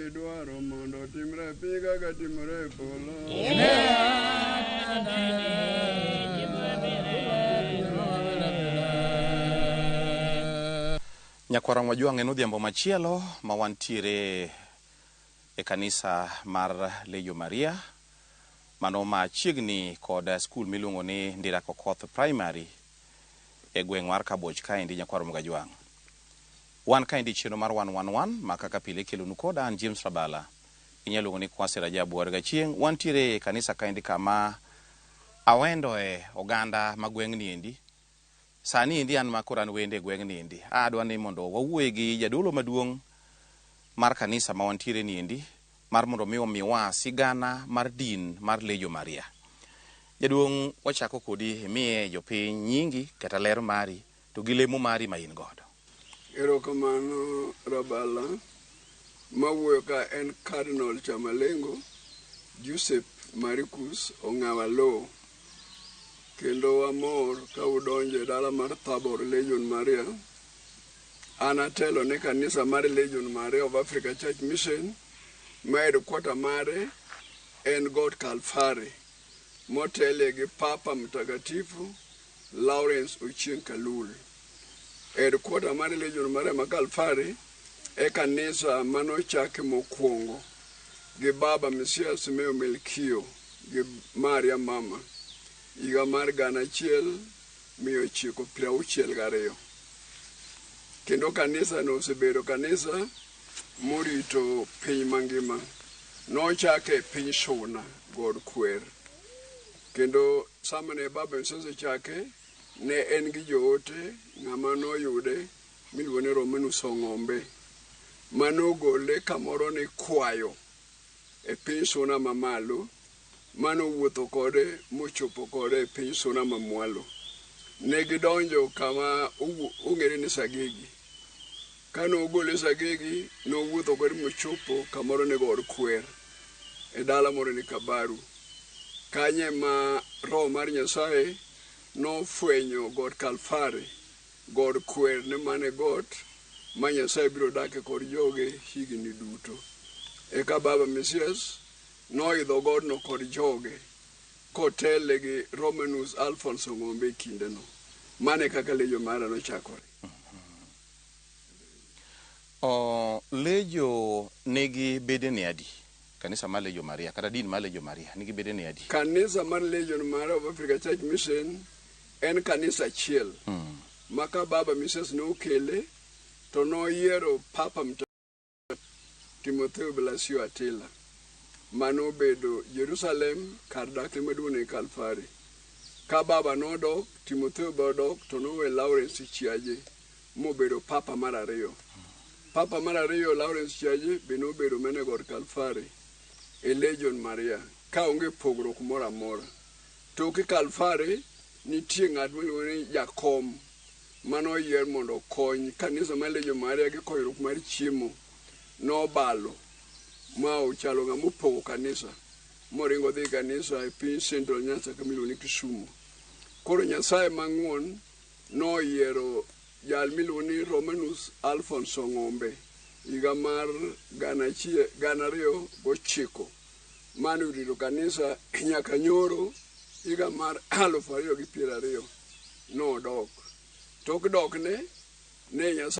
idwaro mondo otimre e piny kaka timore e polo. Nyakwar Wajwang' en odhiambo machielo ma wantiere e kanisa mar Legio Maria mano machiegni kod skul miluongo ni Ndira Kokoth Primary e gweng' mar Kaboch kaendi nyakwar Mgajwang'. Wan kaendi chenro mar 111 ma kaka pile ikelonu koda an James Rabala. Inyalo luongo ni Kwasi Rajabu war gachieng'. Wantiere e kanisa kaendi kama awendoe oganda ma gweng'ni endi. Sani endi an ma koro an wendo e gweng'ni endi. Adwa ni mondo wawuoye gi jadolo maduong' mar kanisa ma wantiere ni endi mar mondo mi omiwa sigana mar din mar Legio Maria. Jaduong' wachako kodi imiye jopiny nyingi kata ler mari to gi lemo mari ma in godo. Erokamano Rabala. Mawuoyo ka en Cardinal Chamalengo Joseph Maricus Ong'awa Low. Kendo wamor ka udonjo e dala mar Thabor Legion Maria. An atelo ne kanisa mar Legion Maria of Africa Church Mission ma headquarter mare en Got Kalfari motelie gi Papa Mtakatifu Lawrence Ochieng' Kalul. Headquarter mar Legion Maria ma Kalfari e kanisa manochaki mokwongo gi Baba Mesias Simeo Melkio gi Maria Mama higa mar 1962. Kendo kanisa no osebedo kanisa morito piny mangima. Nochake e piny Suna, God Kwer. Kendo sama ne Baba Mesias ochake, ne en gi joote ng'ama noyude miluongo ni Romanus Ong'ombe manogole kamoro ni kwayo e piny Suna mamalo manowuotho kode mochopo kode e piny Suna mamwalo. Ne gidonjo kama ong'ere ni Sagegi. Kane ogole Sagegi, nowuotho kode mochopo kamoro ni God Kwer e dala moro ni Kabaru. Kanyo ema Roho mar Nyasaye nofwenyo God Kalfari, God Kwer ne mane got ma Nyasaye biro dake kod joge higni duto. Eka Baba Mesias noidho godno kod joge kotele gi Romanus Alphonse Ong'ombe e kindeno. Mano e kaka Legio Maria nochakore. O, Legio nigi bedene adi? Kanisa mar Legio Maria kata din mar Legio Maria nigi bedene adi? Kanisa mar Legion Maria of Africa Church Mission en kanisa achiel ma ka Baba Mesias nokele to noyiero Papa Timotheo Blasio Attila manobedo Jerusalem kar dakne maduong' ne Kalfari. Ka baba nodok, Timotheo be odok to nowe Lawrence Chiaje mobedo papa mar ariyo. Papa mar ariyo Lawrence Chiaje be nobedo mana e God Kalfari e Legion Maria ka onge pogruok moro amora. Tok Kalfari nitie ng'at miluongo ni jakom manoyier mondo okony kanisa mar Legion Maria gi konyruok mar chiemo nobalo ma ochalo ng'ama opogo kanisa moringo dhi kanisa e piny Central Nyanza kama iluongo ni Kisumu. Koro Nyasaye mang'won noyiero jal miluongo ni Romanus Alphonse Ong'ombe higa mar 2009 mane orito kanisa nyaka nyoro higa mar 2020 nodok. Tok dokne ne Nyasaye